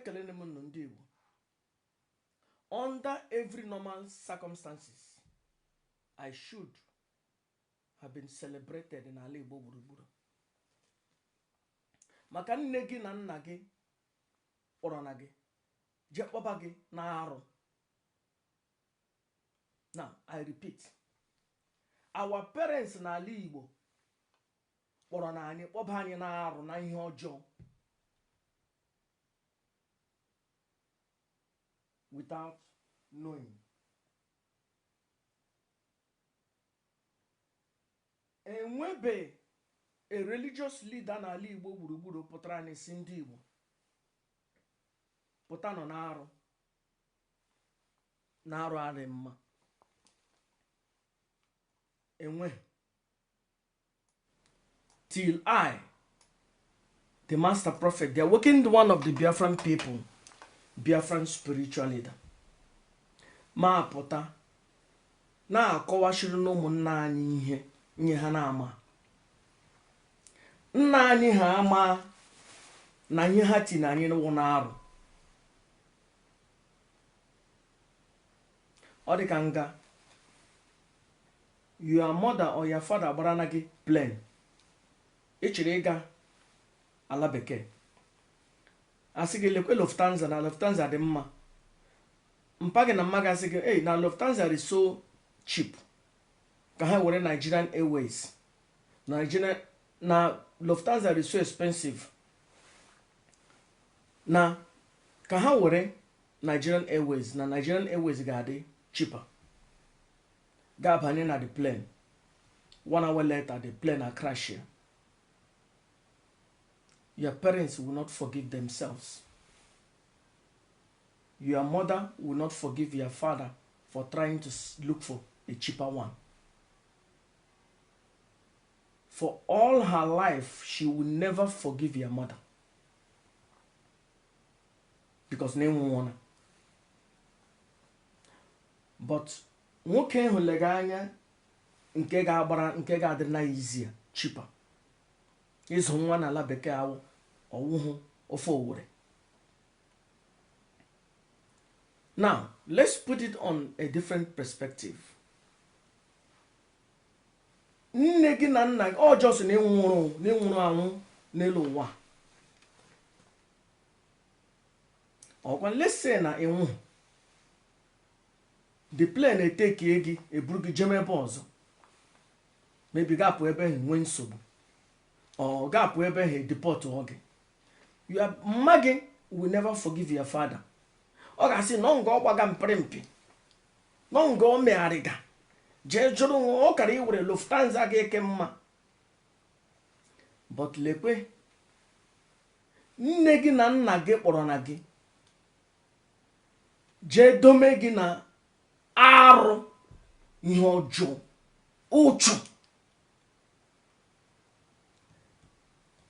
Ekelene m nnụ ndị Igbo. Under every normal circumstances, I should have been celebrated n'ala Igbo gburugburu, maka nne gị na nna gị kpọrọ na gị jee kpọba gị na-arụ. Now I repeat, our parents n'ala Igbo kpọrọ na anyị kpọba anyị na-arụ na ihe ọjọọ without knowing. Enwebe a religious leader n'ala Igbo gburugburu pụtara n'isi ndị Igbo pụta nọ na-arụ na-arụ arị mma enwe, till I, the master prophet, the awakened one of the Biafran people, Biafran spiritual leader, ma pụta na-akọwachiri na ụmụnna anyị ihe nye ha na-ama. Nna anyị ha ama na ihe ha tinye anyị wụ na-arụ. Ọ dị ka nga your mother or your father gbara na gị plane, ị chịrị ịga ala bekee, asị gị lekwe Lufthansa, na Lufthansa dị mma. Mpa gị na mma gị asị gị, ei, na Lufthansa is so cheap, ka ha were Nigerian Airways. Nigerian na Lufthansa is so expensive, na ka ha were Nigerian Airways, na Nigerian Airways ga-adị cheaper. Ga-abanye na the plane, one hour later the plane a crash here. Your parents will not forgive themselves. Your mother will not forgive your father for trying to look for a cheaper one. For all her life, she will never forgive your mother because na nwụọna. But nwoke ahụ lega anya nke ga-agbara nke ga-adịrị na easier, cheaper. Ịzụ nwa n'ala bekee awụ ọwụhụ ofe Owere. Now let's put it on a different perspective. Nne gị na nna gị ọ just na ịnwụrụ anwụ n'elu ụwa, ọkwa let's say na ịnwụ, the plane etekie gị, eburu gị jem ebe ọzọ, maybe gapụ ebe ahụ nwee nsogbu, ọ gapụ ebe ahụ deport gị. Your mma gị will never forgive your father. Ọ ga-asị na ọ nga ọ gbaga mpịrịmpị, na ọ nga o megharịga jee jụrụ nwa, ọ kara iwere Lufthansa ga-eke mma. But lekwe, nne gị na nna gị kpọrọ na gị jee dome gị na arụ, ihe ọjọọ, ụchụ.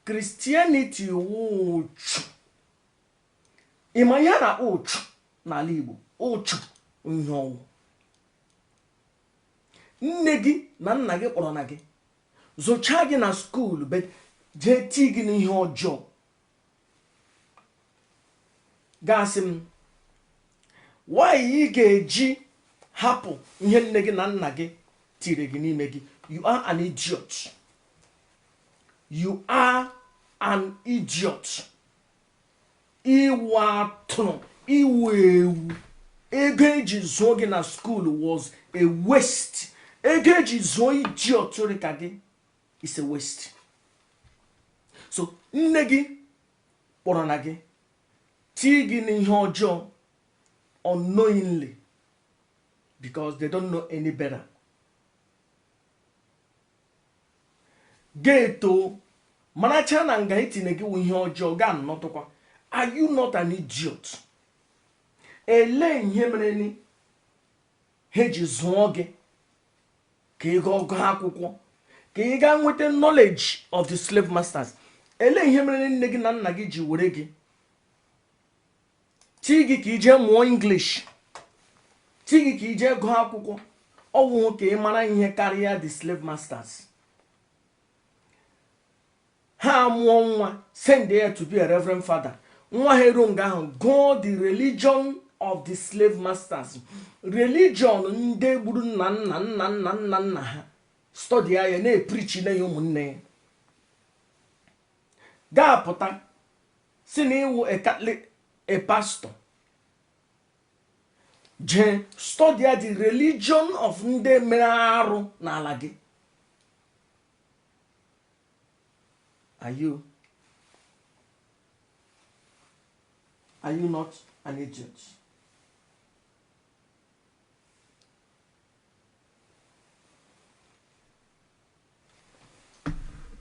Christianity wụ ụchụ. Ịma ihe a na-akpọ ụchụ n'ala Igbo? Ụchụ ihe ọnwụ. Nne gị na nna gị kpọrọ na gị zụchaa gị na school, jee tii gị n'ihe ọjọọ, gasị m why ị ga-eji hapụ ihe nne gị na nna gị tiri gị n'ime gị? You are an idiot. You are an idiot. Iwu atụrụ, iwu ewu. Ego eji zụọ gị na school was a waste. Ego eji zụọ idiot ka gị is a waste. So nne gị kpọrọ na gị tii gị n'ihe ọjọọ unknowingly, because they don't know any better. Ga-eto maracha na nga itinye gị wụ ihe ọjọọ, ga nnọtụkwa. Are you not an idiot? Elee ihe mere ni ha eji zụọ gị ka ị gaa gụọ akwụkwọ, ka ị gaa nweta knowledge of the slave masters? Elee ihe mere nne gị na nna gị ji were gị tii gị ka ị jee mụọ English, tii gị ka ị jee gụọ akwụkwọ, ọwụhụ ka ị mara ihe karịa the slave masters? Ha mụọ nwa, send ya to be a reverend father. Nwa ha eruo nga ahụ gụọ the religion of the slave masters, religion ndị gburu nna nna nna nna nna nna ha, study ya na-epreach na ya ụmụnne ya. Ga-apụta si na ị wụ a Catholic, a pastor, jee study the religion of ndị mere arụ n'ala gị. Are you not an idiot?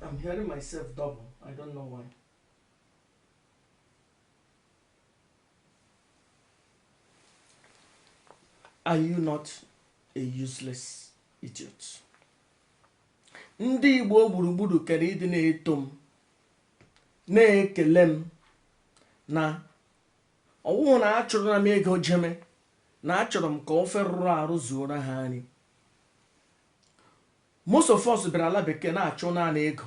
I'm hearing myself double. I don't know why. Are you not a useless idiot? Ndị Igbo gburugburu kere ịdị na-eto m, na-ekele m na ọwụhụ na achọrọ na m ego jeme na achọrọ m ka ofe rụrụ arụ zuoro ha nri. Most of us bịara ala bekee na-achọ naanị ego.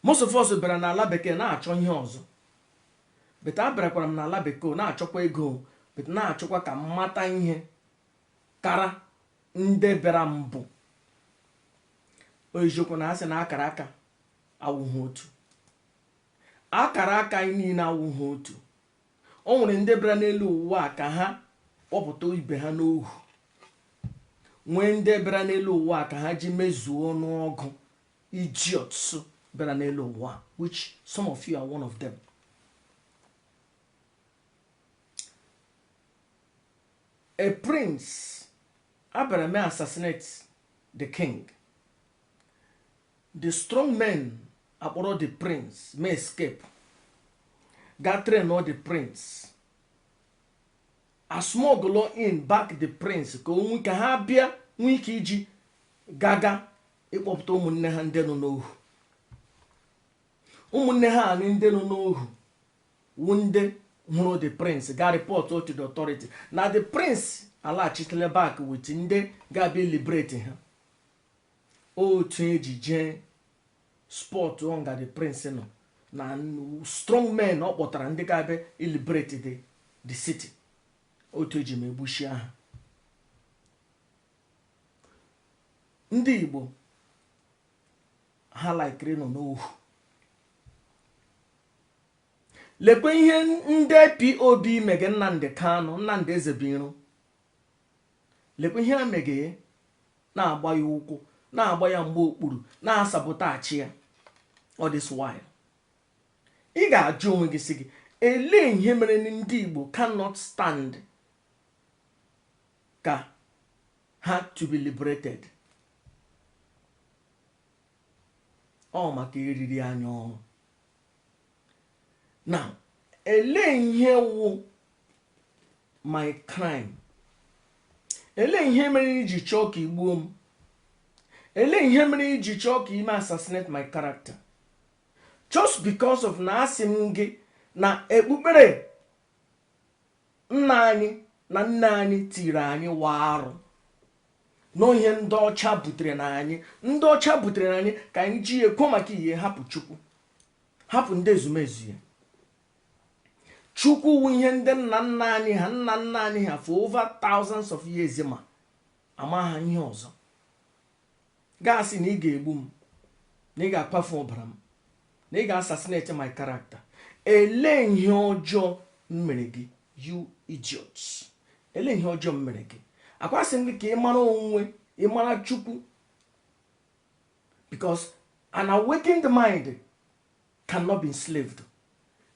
Most of us bịara n'ala bekee na-achọ ihe ọzọ, but abịarakwara m n'ala bekee na-achọkwa ego, but na-achọkwa ka m mata ihe kara ndị bịara mbụ. Eziokwu na asị na akara aka awụghị otu, akara aka anyị niile awụghị otu. O nwere ndị bịara n'elu ụwa a ka ha kpọpụta ibe ha n'ohu, nwee ndị bịara n'elu ụwa a ka ha ji mezuo ọnụọgụ idiots bịara n'elu ụwa, which some of you are one of them. A prince abịara mee assassinate the king. The strong men akpọrọ the prince mee escape, ga train all the prince, asmuggle in back the prince ka onwe ka ha bịa nwee ike iji gaga ịkpọpụta ụmụnne ha ndị nọ n'ohu. Ụmụnne ha anyị ndị nọ n'ohu wu ndị hụrụ the prince ga report to the authority na the prince alaghachitela back with ndị ga-abịa liberate ha. Otu eji jee spot nga the prince nọ na strong men ọ kpọtara ndị ga-abịa liberate the city. Otu eji ma egbuchie ha. Ndị Igbo ha laikiri nọ n'ohu. Lekwe ihe ndị IPOB mege Nnamdi Kanu, Nnamdi Ezebiro. Lekwe ihe ha mege, na-agba ya ụkwụ, na-agba ya mgbe okpuru, na-asabotage ya all this while. Ị ga-ajụ onwe gị sị gị, elee ihe mere ndị Igbo cannot stand ka ha to be liberated? Ọ maka eriri anya ọrụ. Now, elee ihe wụ my crime? Elee ihe mere iji chọọ ka igbuo m? Elee ihe mere iji chọọ ka ime assassinate my character just because of na asị m gị na ekpukpere nna anyị na nne anyị tiri anyị wa arụ n'ihe ndị ọcha butere na anyị, ndị ọcha butere na anyị, ka anyị ji ekwo maka ihe hapụ Chukwu, hapụ ndị ezumezu ya? Chukwu wu ihe ndị nna nna anyị ha, nna nna anyị ha for over thousands of years, ma ama ha ihe ọzọ. Gasị na ị ga-egbu m, na ị ga-akpafu ọbara m, na ị ga-assassinate my character. Elee ihe ọjọọ m mere gị, you idiots? Elee ihe ọjọọ m mere gị? Akwasị m gị ka ị mara onwe, ị mara Chukwu, because an awakened mind cannot be enslaved.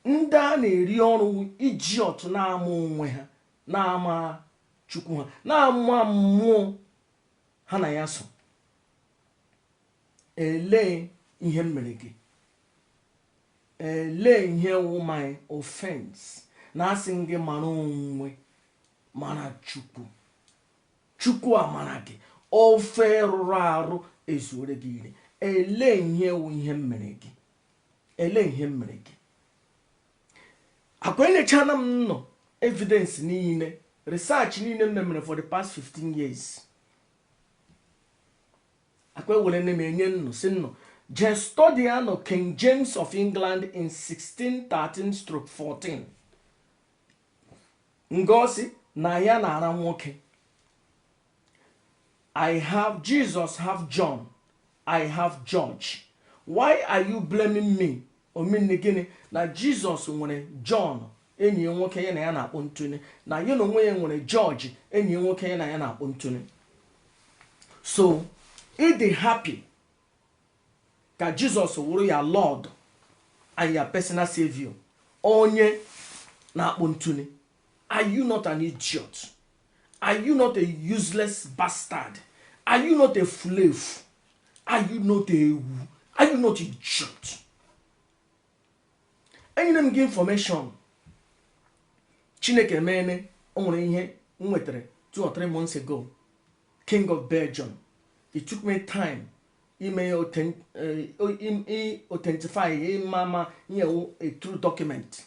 Ndị a na-eri ọrụ idiot na-ama onwe ha, na-ama Chukwu ha, na-ama mmụọ ha na ya so. Elee ihe m mere gị? Elee ihe wụ my offense na asị m gị mara onwe, mara Chukwu? Chukwu amara gị, ofe rụrụ arụ ezuore gị ire. Elee ihe wụ ihe m mere gị? Elee ihe m mere gị? Akwa enyechana m nọ evidence niile, research niile m mere for the past 15 years. Akwa ewere nne m enye nnụ si nnụ Jee study anụ King James of England in 1613/14 ngosi na ya na-ara nwoke. I have Jesus, have John, I have George. Why are you blaming me? O mean gịnị? Na Jesus nwere John enyi ya nwoke ya na ya na-akpụ ntụnụ, na ya na onwe ya nwere George enyi ya nwoke ya na ya na-akpụ ntụnụ. So ị dị happy ka Jesus wụrụ ya Lord and ya personal savior, onye na-akpụ ntụnụ. Are you not an idiot? Are you not a useless bastard? Are you not a slave? Are you not a ewu? Are you not idiot? Enyere m gị information. Chineke meene, o nwere ihe m nwetara 2 or 3 months ago. King of Belgium, it took me time ime ya authentify, ịma ma nye a true document.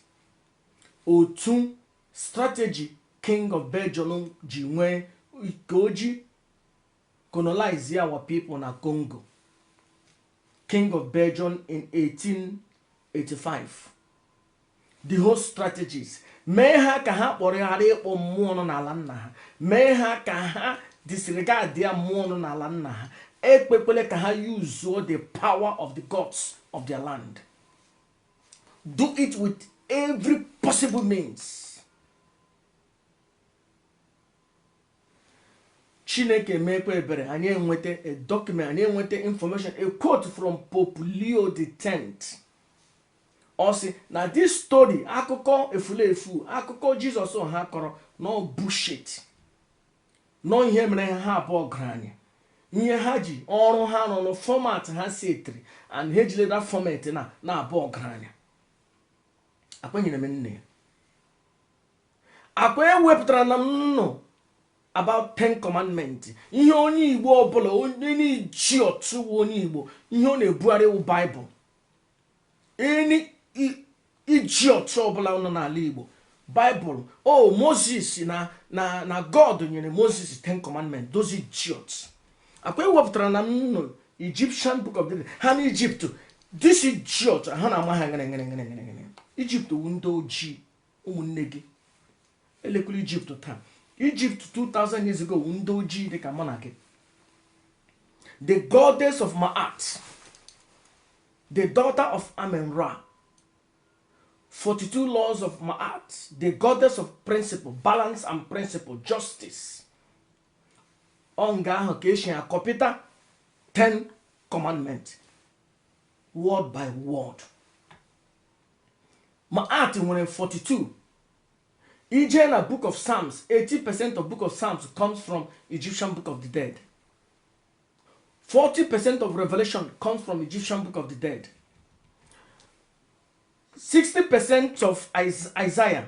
Otu strategy King of Belgium ji nwee ka o ji colonize our people na Congo. King of Belgium in 1885, the whole strategies mee ha ka ha kpọrọ ghara ịkpọ mmụọ nọ n'ala nna ha, mee ha ka ha disregard ya mmụọ nọ n'ala nna ha, ekpekwele ka ha use the power of the gods of their land. Do it with every possible means. Chineke meekwa ebere, anyị enweta a document, anyị enweta information, a quote from Pope Leo the 10th. Ọ sị na this story, akụkọ efulefu, akụkọ Jizọs ha kọrọ, no bullshit, nọ ihe mere ha abụọ gara anyị ihe ha ji ọrụ ha rụrụ, format ha setiri, and ha ejile that format na na-abụ ọgaranya. Akwenyere m nne ya akwa ewepụtara na m nọ about 10 commandment. Ihe onye Igbo ọbụla, onye na-eji ọtụ onye Igbo, ihe ọ na-ebugharị wụ Baịbụl. Any iji ọtụ ọbụla nọ n'ala Igbo, Baịbụl o Moses na God nyere Moses 10 commandment. Those idiots, akwa ewepụtara na m nọ Egyptian Book of the Dead ha na Egypt. This idiot ha na-ama ha ngere ngere ngere ngere ngere. Egypt wu ndị ojii, ụmụnne gị. Elekwala Egypt taa. Egypt 2000 years ago wu ndị ojii dịka mụ na gị. The goddess of Ma'at, the daughter of Amen-Ra, 42 laws of Ma'at, the goddess of principle, balance and principle, justice. Ọ nga ahụ ka esi akọpịta 10 commandment word by word. Ma'at nwere 42. Ije na Book of Psalms, 80% of Book of Psalms comes from Egyptian Book of the Dead. 40% of Revelation comes from Egyptian Book of the Dead. 60% of Isaiah,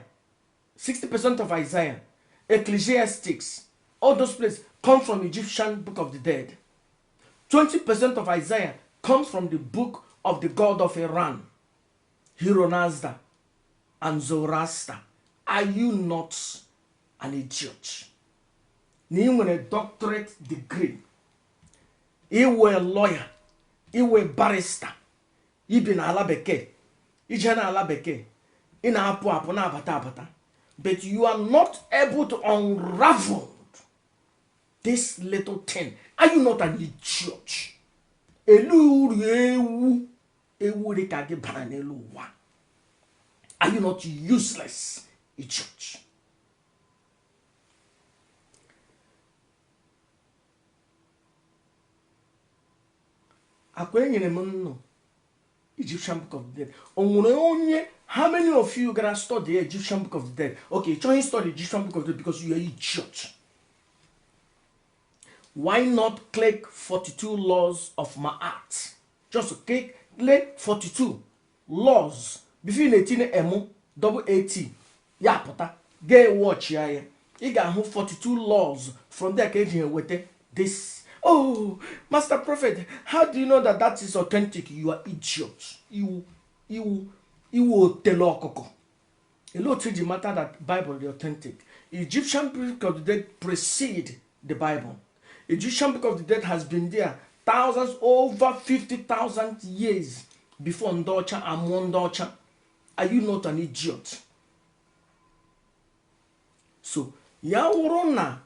60% of Isaiah, Ecclesiastics, all those places come from Egyptian Book of the Dead. 20% of Isaiah comes from the book of the god of Iran, Ahura Mazda and Zoroaster. Are you not an idiot? Na ị nwere doctorate degree, iwe lawyer, iwe barrister, ibi n'ala bekee, ije n'ala bekee, ị na-apụ apụ, na-abata abata, but you are not able to unravel this little thing. Are you not an idiot? Elu uru ewu ewu dị ka gị bara n'elu ụwa. Are you not useless idiot? Akwa enyere m nnụ Egyptian Book of the Dead. O nwere onye, how many of you gara study Egyptian Book of the Dead? Okay, chọghị study Egyptian Book of the Dead because you are idiot. Why not click 42 laws of Ma'at? Just click 42 laws before ị na-etinye m double at ya pụta, ga watch ya. Ya ị ga-ahụ 42 laws. From there ka eji eweta this. Oh, Master Prophet, how do you know that that is authentic? You are idiot. Iwu iwu iwu otele ọkụkọ. Ele otu eji mata that Bible dị authentic? Egyptian Book of the Dead precede the Bible. Egyptian Book of the Dead has been there Thousands, over 50,000 years before ndị ọcha amụọ ndị ọcha. Are you not an idiot? So ya wụrụ na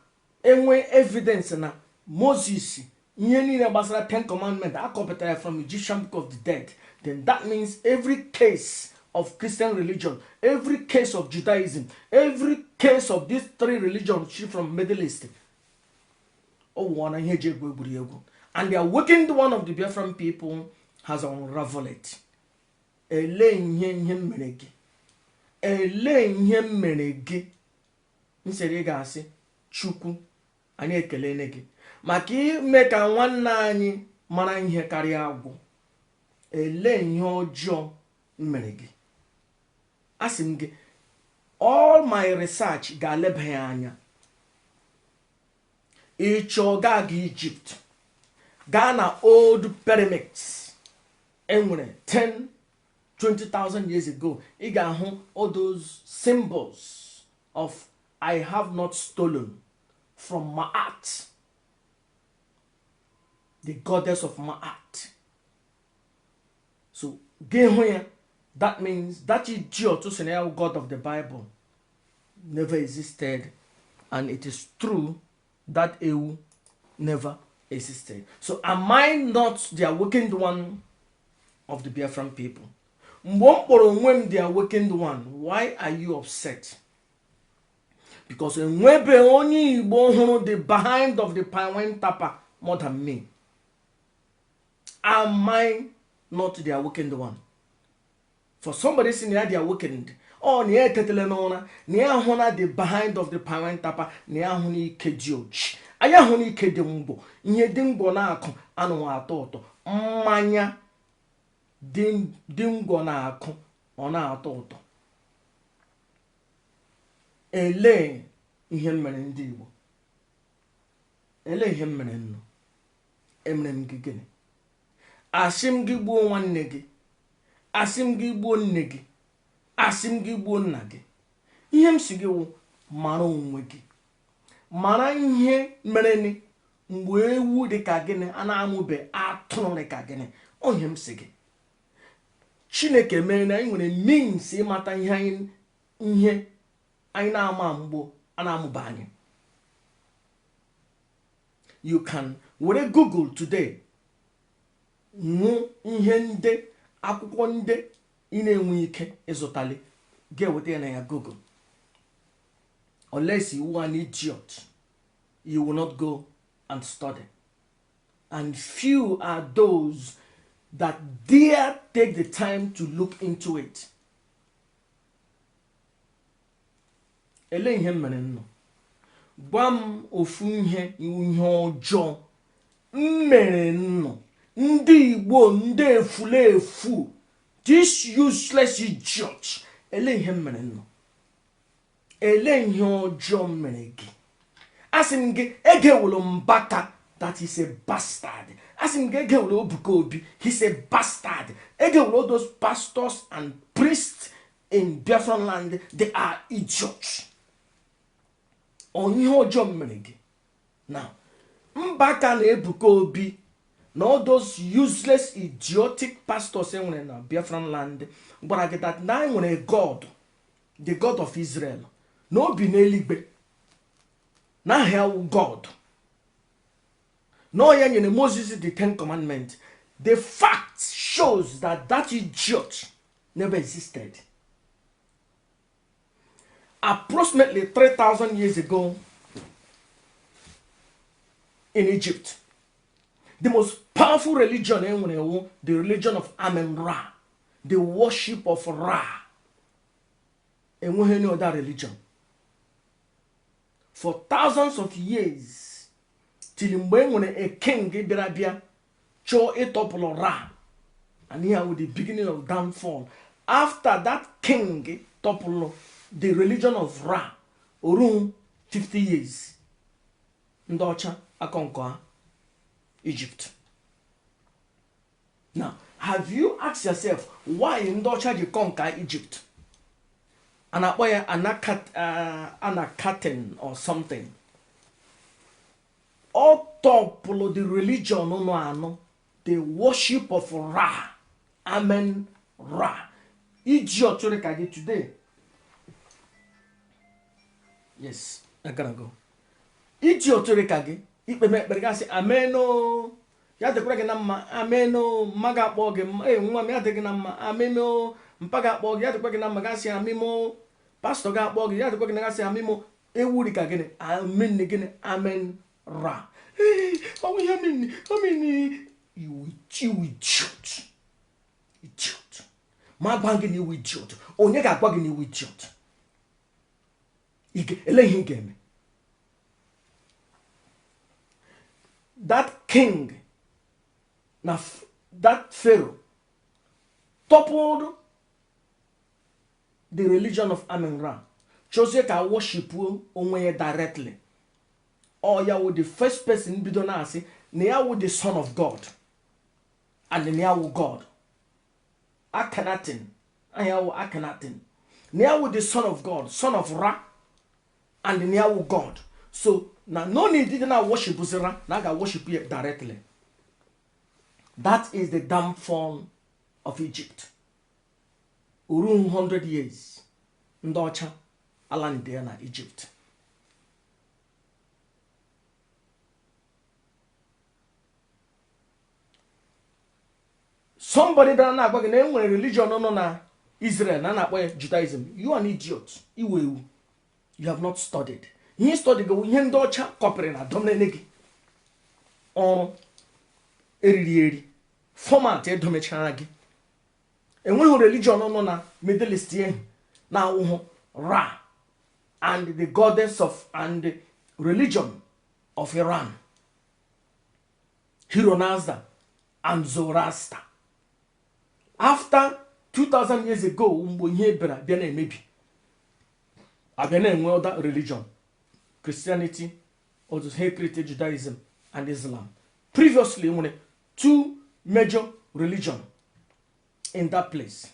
enwe evidence na Moses, ihe niile gbasara Ten Commandment akọpụtara from Egyptian Book of the Dead, then that means every case of Christian religion, every case of Judaism, every case of these three religions from Middle East, ọ wụọ ihe eji egwu egwuregwu. And the awakened one of the Biafran people has unraveled it. Ele ihe m mere gị? Ele ihe m mere gị? Nsere ị ga-asị, Chukwu, anyị ekelene gị maka ime ka nwanne anyị mara ihe karịa agwụ. Ele ihe ọjọọ m mere gị? Asị m gị, all my research ga-aleba ya anya. Ịchọ gaa ga Egypt, gaa na old pyramids enwere 10 20,000 years ago, ị ga-ahụ all those symbols of "I have not stolen" from Ma'at, the goddess of Ma'at. So gị hụ ya, that means that idiot sị na ya God of the Bible never existed, and it is true that ewu never existed. So am I not the awakened one of the Biafran people? Mgbe m kpọrọ onwe m the awakened one, why are you upset? Because enwebe onye Igbo hụrụ the behind of the palm tapper more than me. Am I not the awakened one? For somebody si na ya the awakened, ọ na ya etetele n'ụra, na ya hụ na the behind of the palm tapper, na ya hụ n'ike dị oji, anyị ahụ n'ike dị mgbọ, ihe dị mgbọ na-akụ anụghị atọ ụtọ. Mmanya dị ngwọ na-akụ, ọ na-atọ ụtọ. Elee ihe m mere ndị Igbo? Elee ihe m mere nnụ? Emere m gị gịnị? Asị m gị gbuo nwanne gị? Asị m gị gbuo nne gị? Asị m gị gbuo nna gị? Ihe m si gị wụ, mara onwe gị, mara ihe mereni mgbe ewu dị ka gịnị a na-amụbe, atụrụ dị ka gịnị. Onye m si gị, Chineke mere na anyị nwere means ịmata ihe anyị na-ama mgbo a na-amụba anyị. You can were Google today nwụ ihe ndị akwụkwọ ndị ị na-enwe ike ịzụtali, ga-eweta ya na ya Google. Unless you are an idiot, you will not go and study, and few are those that dare take the time to look into it. Ele ihe m mere nnọ? Gwa m ofu ihe ọjọọ m mere nnọ, ndị Igbo, ndị efulefu, this useless idiot. Ele ihe m mere nnọ? Ele ihe ọjọọ m mere gị? Asị m gị egewulu Mbaka, that is a bastard. Asị m gị egewulu Ebuka Obi, he's a bastard. Egewulu all those pastors and priests in Biafran land, they are idiots. Ọ ihe ọjọọ m mere gị now? Mbaka na Ebuka Obi na all those useless idiotic pastors e nwere na Biafran land gwara gị that na anyị nwere God, the God of Israel, na obi n'eluigwe, na aha ya wụ God, na ọ ya nyere Moses the Ten Commandment. The fact shows that that idiot never existed. Approximately 3000 years ago in Egypt, the most powerful religion e nwere wụ the religion of Amen Ra, the worship of Ra. Enweghị any other religion for thousands of years, till mgbe e nwere a king bịara bịa chọọ ịtọpụrụ Ra, and here with the beginning of downfall. After that king tọpụrụ the religion of Ra, oru 50 years, ndị ọcha akọnkọ Egypt. Now, have you asked yourself why ndị ọcha ji conquer Egypt? A na-akpọ ya Anakaten or something. Ọ tọpụlụ the religion nọ anụ, the worship of Ra, Amen Ra. Idiot ka gị today. Yes, I gotta go. Idiot ka gị ikpe m ekpere gasị amen o, ya dịkwara gị na mma, amen o. Mma ga-akpọ gị, ee nwa m, ya dị gị na mma, amen o. Mpa ga-akpọ gị, ya dịkwa gị na mma, gasị amen o. Pastọ ga-akpọ gị, ya dịkwa gị na, gasị amen o. Ewuri ka gịnị? Amen gịnị? Amen Ra. Ọnwụ ihe amen, amen. Iwu idiot, idiot. Ma gwa gị na iwu idiot, onye ga-agwa gị na iwu idiot? Ele ihe ị ga-eme? That king na that pharaoh toppled the religion of Amen Ra, chọzie ka worshipuo onwe ya directly. Ọ ya wụ the first person bido na-asị na ya wụ the son of God and na ya wụ God. Akhenaten, ya wụ Akhenaten, na ya wụ the son of God, son of Ra, and na ya wụ God. So na no need dị na worship Ra, na a ga worship ya directly. That is the downfall of Egypt. Uru 100 years ndị ọcha ala ndị ya na Egypt. Somebody bịara na-agwa gị na e nwere religion nọ na Israel na a na-akpọ ya Judaism, you are an idiot. Iwe ewu, you have not studied. Ihe study gị ihe ndị ọcha kọpịrị na domene gị ọrụ eriri eri format edomechara gị. Enweghị religion nọ na Middle East ahụ na-awụhụ Ra and the goddess of and the religion of Iran, Ahura and Zoroaster. After 2000 years ago, mgbe ihe bịara bịa na-emebi, abịa na-enwe other religion, Christianity, otu ha created Judaism and Islam. Previously nwere two major religion in that place,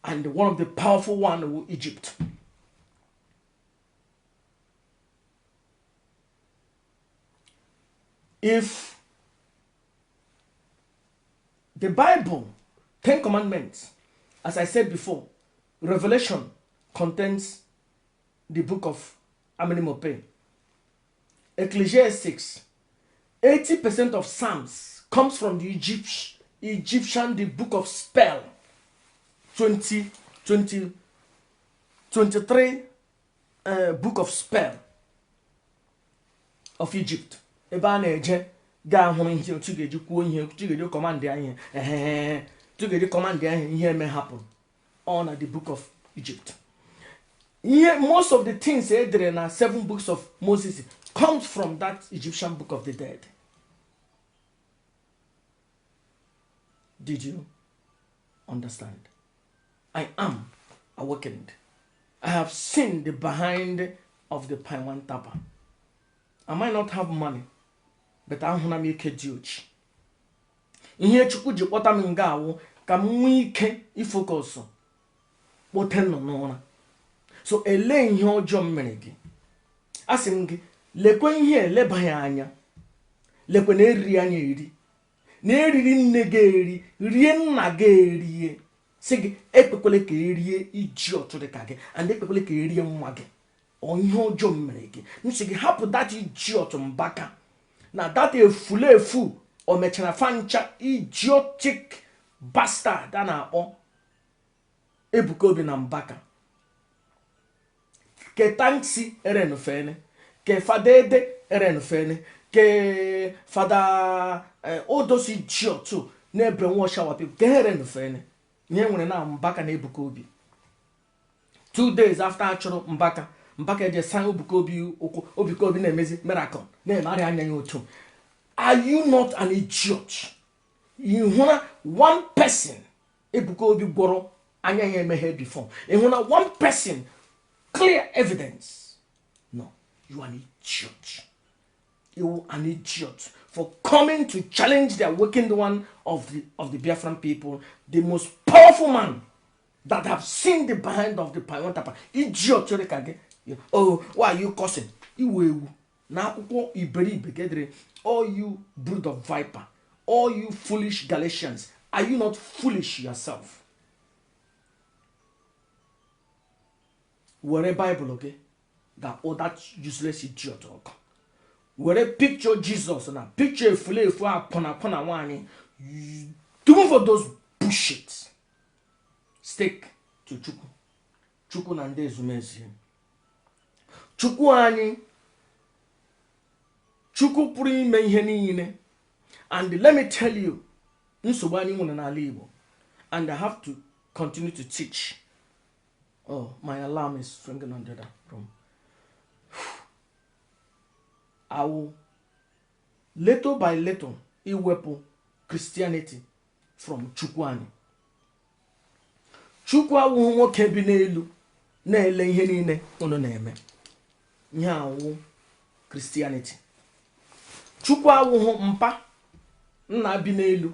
and one of the powerful one was Egypt. If the Bible, Ten Commandments, as I said before, Revelation contains the book of Amenemope. Ecclesiastes, 80% of Psalms comes from the Egyptian, the book of spell, 20, 20, 23 book of spell of Egypt. Ebe a na-eje gaa hụrụ ihe otu ga-eji kwuo ihe, otu ga-eji command ya ihe, ehehe, otu ga-eji command ya ihe, ihe eme hapụrụ ọ na the book of Egypt. Ihe most of the things e dere na seven books of Moses comes from that Egyptian book of the dead. Did you understand? I am awakened. I have seen the behind of the Paiwan Tapa. I might not have money, but ahụna m ike dị ochi. Ihe Chukwu ji kpọta m nga awụ ka m nwee ike ifocus kpote nọ n'ụra. So elee ihe ọjọọ m mere gị? Asị m gị lekwe ihe elebaghị anya, lekwe na eriri anya eri, na eriri nne gị eri, rie nna gị erie. Sị gị ekpekwele ka erie iji ọtụ dị ka gị, and ekpekwele ka erie nwa gị. Ọ ihe ọjọọ m mere gị? M sị gị hapụ that idiot Mbaka na that efulefu o mechara fancha idiotic bastard a na-akpọ Ebuka Obi na Mbaka, ke tanksi erenufene, ke fada ede erenufene, ke fada odosi idiot na-ebrainwash our people, ke ha erenufene. Ihe nwere na Mbaka na Ebuka Obi, 2 days after a chụrụ Mbaka, Mbaka eje saa Ebuka Obi ụkwụ. Ebuka Obi na-emezi miracle, na-emegharị anya ya otu. Are you not an idiot? You hụra one person Ebuka Obi gwọrọ anya ya emeghe before? Ị hụra one person, clear evidence? No, you are an idiot. You are an idiot for coming to challenge the awakened one of the Biafran people, the most powerful man that have seen the behind of the Paiwan Tapa. Idiot ka gị. Oh, why are you cursing? Iwe ewu na akwụkwọ iberibe gedere. All you brood of viper, all you foolish Galatians, are you not foolish yourself? Were Bible gị ga-akpọ that useless idiot ọkụ. Were picture Jesus na picture efulefu akwụna akwụna nwaanyị. Do for those bullshit. Stick to Chukwu. Chukwu na ndị ezumezu. Chukwu anyị, Chukwu pụrụ ime ihe niile. And let me tell you, nsogbu anyị nwere n'ala Igbo, and I have to continue to teach. Oh, my alarm is ringing on the other room. I will little by little iwepụ Christianity from Chukwu anyị. Chukwu awụghị nwoke bi n'elu na-ele ihe niile unu na-eme. Ihe awụ Christianity. Chukwu awụghị mpa nna bi n'elu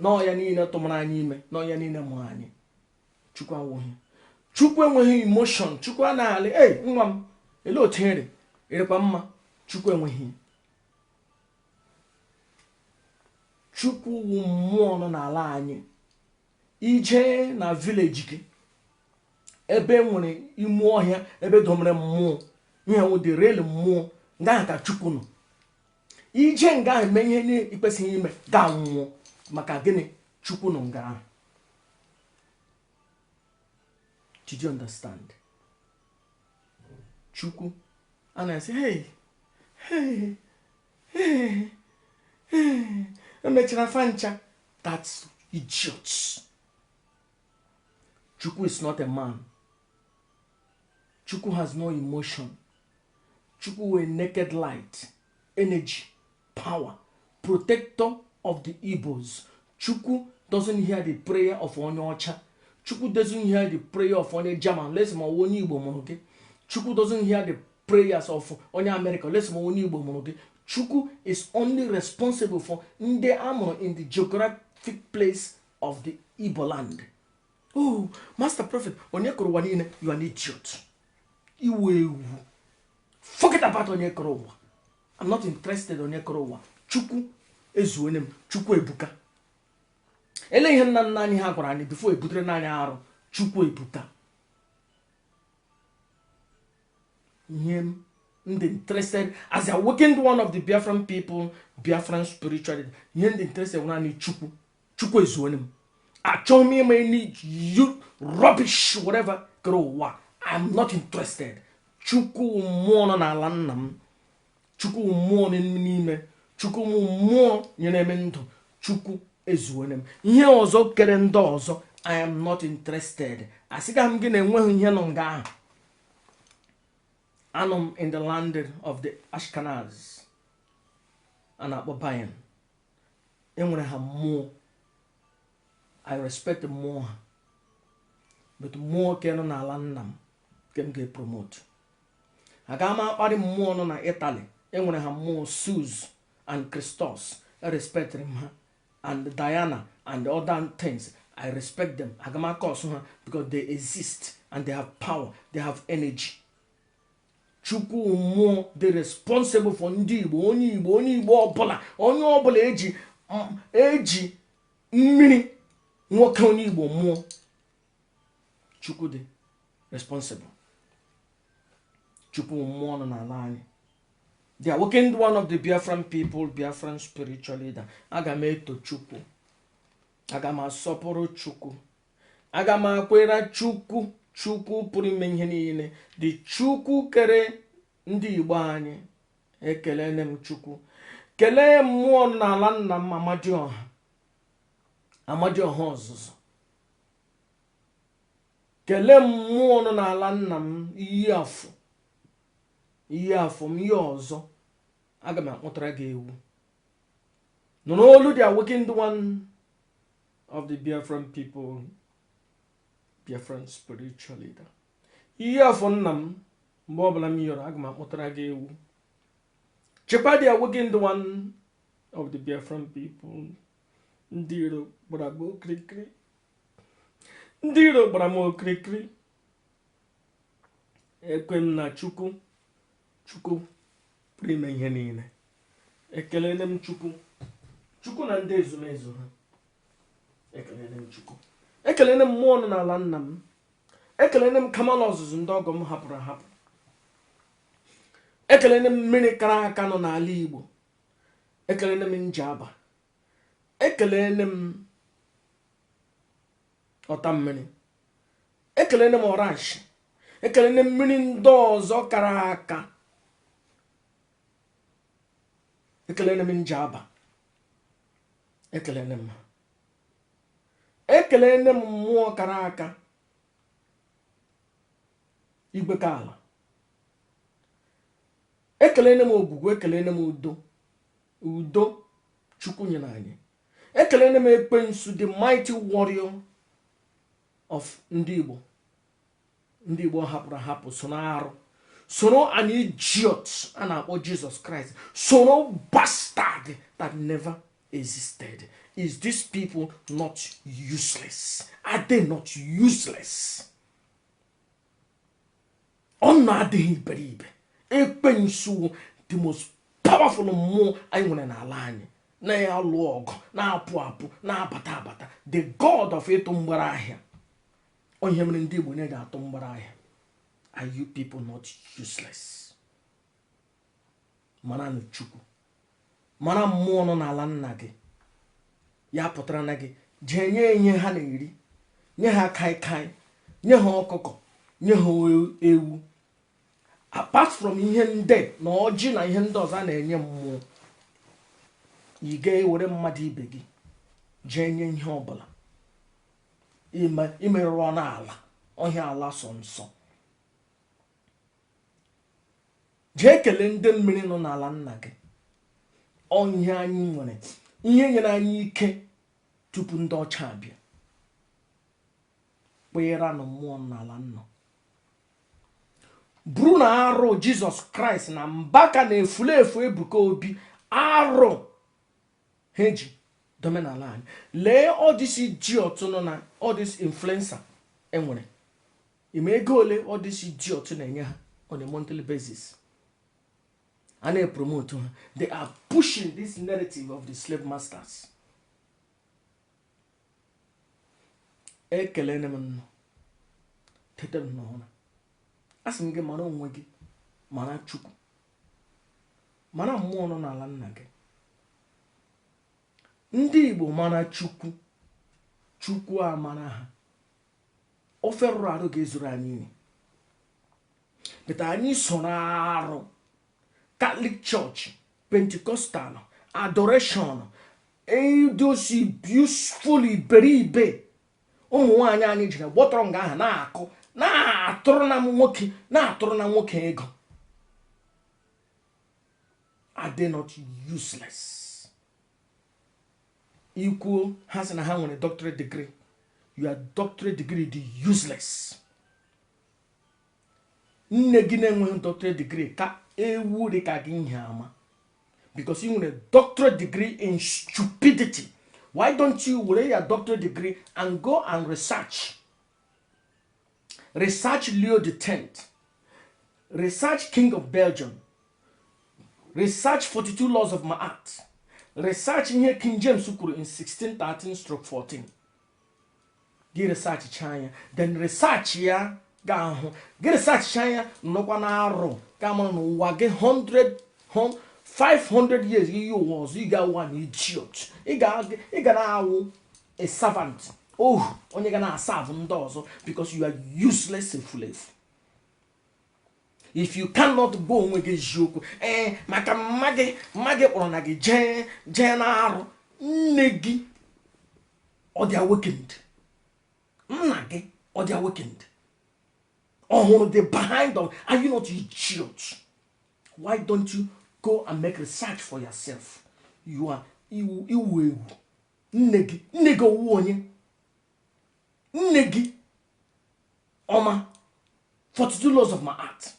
n'ọya niile tụmara anyị ime, n'ọya niile mụrụ anyị. Chukwu awụghị. Chukwu enweghị emotion. Chukwu anaghị alị, "Ei, nwa m, elee otu ere erekwa mma?" Chukwu enweghị. Chukwu wụ mmụọ nọ n'ala anyị. Ije na village gị ebe nwere ime ọhịa, ebe domere mmụọ, ihe wụ the real mmụọ, nga ahụ ka Chukwu nọ. Ije nga ahụ eme ihe na-ekwesịghị ime, ga nwụọ. Maka gịnị? Chukwu nọ nga ahụ. Did you understand? Chukwu a na-asị, "Hey, hey, hey, hey," emechara fancha. That's idiots. Chukwu is not a man. Chukwu has no emotion. Chukwu were naked light, energy, power, protector of the Igbos. Chukwu doesn't hear the prayer of onye ọcha. Chukwu doesn't hear the prayer of onye German, unless ma onye Igbo mụrụ gị. Chukwu doesn't hear the prayers of onye America, unless ma onye Igbo mụrụ gị. Chukwu is only responsible for ndị amụrụ in the geographic place of the Igbo land. Oh, Master Prophet, onye kụrụ ụwa niile? You are an idiot. Iwu ewu. Forget about onye kụrụ ụwa. I'm not interested onye kụrụ ụwa. Chukwu ezuone m. Chukwu ebuka. Ele ihe nna nna anyị ha gwara anyị before ebutere n'anyị arụ. Chukwu ebuka. Ihe m ndị interested as a working one of the Biafran people, Biafran spirituality, ihe ndị interested nwere anyị Chukwu. Chukwu ezuone m. Achọghị m ịma any you rubbish whatever kere ụwa. I'm not interested. Chukwu mmụọ nọ n'ala nna m. Chukwu mmụọ n'ime. Chukwu mmụọ nyere m ndụ. Chukwu ezuone m. Ihe ọzọ kere ndị ọzọ, I am not interested. Asịga m gị na enweghị ihe nọ nga ahụ. Anọ m in the land of the Ashkenaz a na-akpọ Bayern. Enwere ha mmụọ. I respect mmụọ ha, but mmụọ ke nọ n'ala nna m ke m ga-epromote. Aga m akparị mmụọ nọ na Italy. Enwere ha mmụọ Zeus and Christos. I respect m ha, and Diana and other things. I respect them. Aga m akọsụ ha because they exist and they have power, they have energy. Chukwu mmụọ dị responsible for ndị Igbo. Onye Igbo, onye Igbo ọbụla, onye ọbụla eji mmiri nwoke onye Igbo mmụọ, Chukwu dị responsible. Chukwu mmụọ nọ n'ala anyị, the awakened one of the Biafran people, Biafran spiritual leader. Aga m eto Chukwu, aga m asọpụrụ Chukwu, aga m akwere Chukwu. Chukwu pụrụ ime ihe niile, dị Chukwu kere ndị Igbo anyị. Ekelele m Chukwu, kelee mmụọ n'ala nna m, Amadioha, Amadioha ọzụzụ. Kelee mmụọ nọ n'ala nna m, iyi afọ, iyi afọ m. Ihe ọzọ, aga m akpụtara gị ewu. Nụrụ olu the awakened one of the Biafran people, Biafran spiritual leader. Ihe afọ nna m, mgbe ọbụla m yọrọ, aga m akpụtara gị ewu. Chekwa the awakened one of the Biafran people. Ndị iro gbara m okirikiri, ndị iro gbara m okirikiri. Ekwe m na Chukwu, Chukwu pụrụ ime ihe niile. Ekelele m Chukwu, Chukwu na ndị ezumezu ha. Ekelele m Chukwu, ekelele m mmụọ nọ n'ala nna m. Ekelele m kamala ọzụzụ ndị ọgọ m hapụrụ ahapụ. Ekelele m mmiri kara aka nọ n'ala Igbo. Ekelele m Njaba. Ekelele m ọta mmiri. Ekelele m ọrashi. Ekelele m mmiri ndị ọzọ kara aka. Ekelele m Njaba. Ekelele m ha. Ekelele m mmụọ kara aka, igwe ka ala. Ekelele m ogwugwu. Ekelele m udo, udo Chukwu nyere anyị. Ekelele m ekwensu, the mighty warrior of ndị Igbo, ndị Igbo hapụrụ ahapụ, soro arụ, soro an idiot a na-akpọ Jesus Christ, soro bastard that never existed. Is these people not useless? Are they not useless? Ọnụ adịghị iberibe. Ekwensu, the most powerful mmụọ anyị nwere n'ala anyị, na-alụ ọgụ, na-apụ apụ, na-abata abata, the god of ịtụ mgbere ahịa. Onye mere ndị Igbo na-eji atụ mgbere ahịa. Are you people not useless? Mara na Chukwu, mara mmụọ nọ n'ala nna gị, ya pụtara na gị jee nye ihe ha na-eri, nye ha kaikai, nye ha ọkụkọ, nye ha ewu, apart from ihe ndị na ọjị na ihe ndị ọzọ a na-enye mmụọ. Ị ga-ewere mmadụ ibe gị jee nye ihe ọbụla imerụrụ n'ala ọhịa, ala sọ nsọ. Jee kelee ndị mmiri nọ n'ala nna gị. Ọ ihe anyị nwere, ihe nyere anyị ike tupu ndị ọcha abịa kpeere na mmụọ n'ala nna bụrụ na arụ Jizọs Kraịst na Mbaka na efulefu Ebuka Obi, arụ ha eji domenala anyị. Lee all this idiot nọ na all this influencer enwere. Ime ego ole all this idiot na-enye ha on a monthly basis, a na-epromote ha. They are pushing this narrative of the slave masters. Ekelene m nnọọ, tete m n'ụra. Asị m gị, mara onwe gị, mara Chukwu, mara mmụọ nọ n'ala nna gị. Ndị Igbo mara Chukwu, Chukwu amara ha. Ofe rụrụ arụ ga-ezuru anyị nri, but anyị soro arụ. Catholic Church, Pentecostal, adoration, edosi beautiful iberibe ụmụ nwaanyị anyị jiri gbọtọrọ nga ahụ na-akụ, na-atụrụ na nwoke, na-atụrụ na nwoke ego. Are they not useless? Ikwuo, ha sị na ha nwere doctorate degree. Your doctorate degree dị useless. Nne gị na-enweghị doctorate degree ka ewu dị ka gị ihe ama, because ị nwere doctorate degree in stupidity. Why don't you were your doctorate degree and go and research, research Leo the 10th, research King of Belgium, research 42 laws of Ma'at, research ihe King James kwuru in 1613/14. Gị research cha ya, then research ya, ga-ahụ gị research cha ya, nọkwa na arụ ka mara n'ụwa gị 100 500 years ihe ụwa ọzọ. Ị ga-awụ an idiot. Ị ga na-awụ a servant, ohu, onye ga na-aserve ndị ọzọ, because you are useless efulefu. If you cannot gwa onwe gị eziokwu, ee, maka mma gị, mma gị kpọrọ na gị jee jee na-arụ. Nne gị ọ dị awakened? Nna gị ọ dị awakened? Ọ hụrụ the behind of? Are you not idiot? Why don't you go and make research for yourself? You are iwu iwu ewu. Nne gị, nne gị owu onye? Nne gị ọma 42 laws of Ma'at?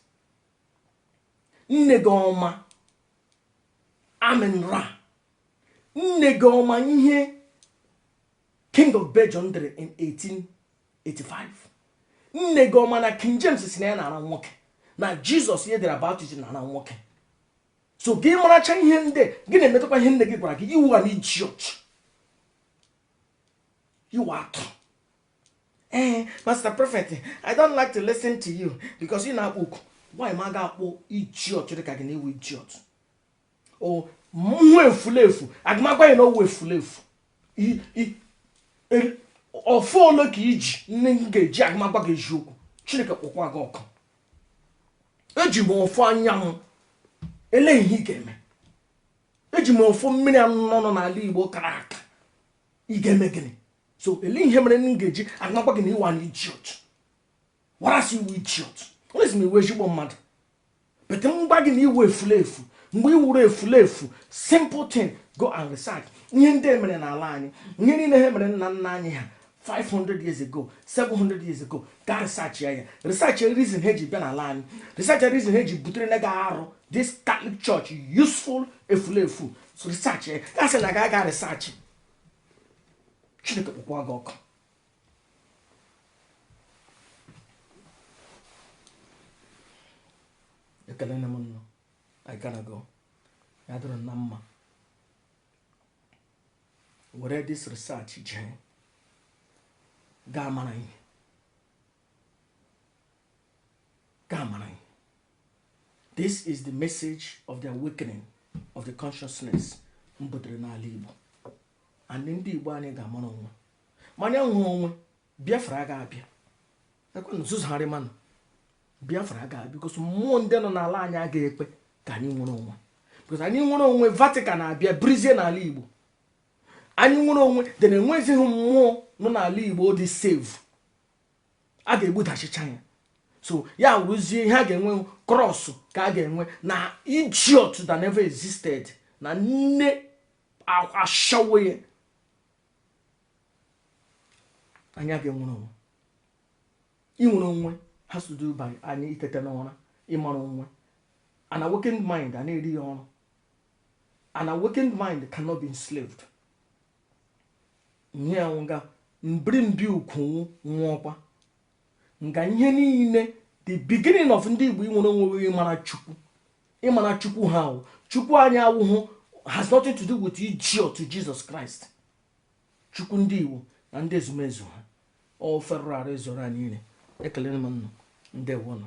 Nne gị ọma Amen Ra? Nne gị ọma ihe King of Belgium dere in 1885? Nne gị ọma na King James si na ya na-ara nwoke? Na Jizọs ihe dere about it na nwoke. So gị maracha ihe ndị gị na-emetụkwa ihe nne gị gwara gị, ị wụ an idiot, ị wụ atụ. Ee, Master Prophet, I don't like to listen to you because ị na-akpọ oku. Why ma ga-akpọ idiot dị ka gị na ị wụ idiot? O mhụ efulefu agụmagwa ya na ọwụ efulefu. Ọfọ ole ka iji nne m ga-eji agụmagwa gị eziokwu? Chineke kpọkwa gị ọkụ. Eji m ọfọ anyanwụ ele ihe ị ga-eme. Eji m ọfọ mmiri anọ nọ n'ala Igbo kara aka. Ị ga-eme gịnị? So ele ihe mere m ga-eji agụmagwa gị na ị wụ an idiot? Warasị ị wụ idiot, onye m ị wụ ezigbo mmadụ, but m gwa gị na ị wụ efulefu. Mgbe ị wụrụ efulefu, simple thing, go and research ihe ndị mere n'ala anyị, ihe niile ha mere nna nna anyị ha 500 years ago, 700 years ago. Ga research ya, research reason ha ji bịa n'ala anyị, research reason ha ji butere na ga arụ this Catholic Church, useful efulefu. So research ya, ga sị na ga aga research. Chineke kpọkwa gị ọkụ. Ekele m nnọọ. I gotta go. Ya dịrị na mma. Were this research jee gaa mara ihe, gaa mara ihe. This is the message of the awakening of the consciousness m butere n'ala Igbo, and ndị Igbo anyị ga-amara onwe manya hụ onwe. Biafra ga-abịa. Ekwenụ zuzugharị manụ. Biafra ga-abịa because mmụọ ndị nọ n'ala anyị agaghị ekwe ka anyị nwere onwe, because anyị nwere onwe, Vatican abịa brizie n'ala Igbo. Anyị nwere onwe, then enwezighị mmụọ nọ n'ala Igbo dị safe, a ga-egbudachicha ya. So ya wụrụzie ihe a ga-enwe cross ka a ga-enwe na idiot that never existed na nne ashawo ya. Anyị ga-enwere onwe. Inwere onwe has to do by anyị itete n'ụra, ịmara onwe. An awakened mind a na-eri ya ọrụ. An awakened mind cannot be enslaved. Nye ya nga mbirimbi ukwu nwụọkwa nga ihe niile. The beginning of ndị Igbo inwere onwe, ịmara Chukwu, ịmara Chukwu ha awụ. Chukwu anyị awụhụ has nothing to do with idiot Jesus Christ. Chukwu ndị Igbo na ndị ezumezu ha ọ ferara ezoro anyị niile. Ekele m nnụ. Ndewonụ.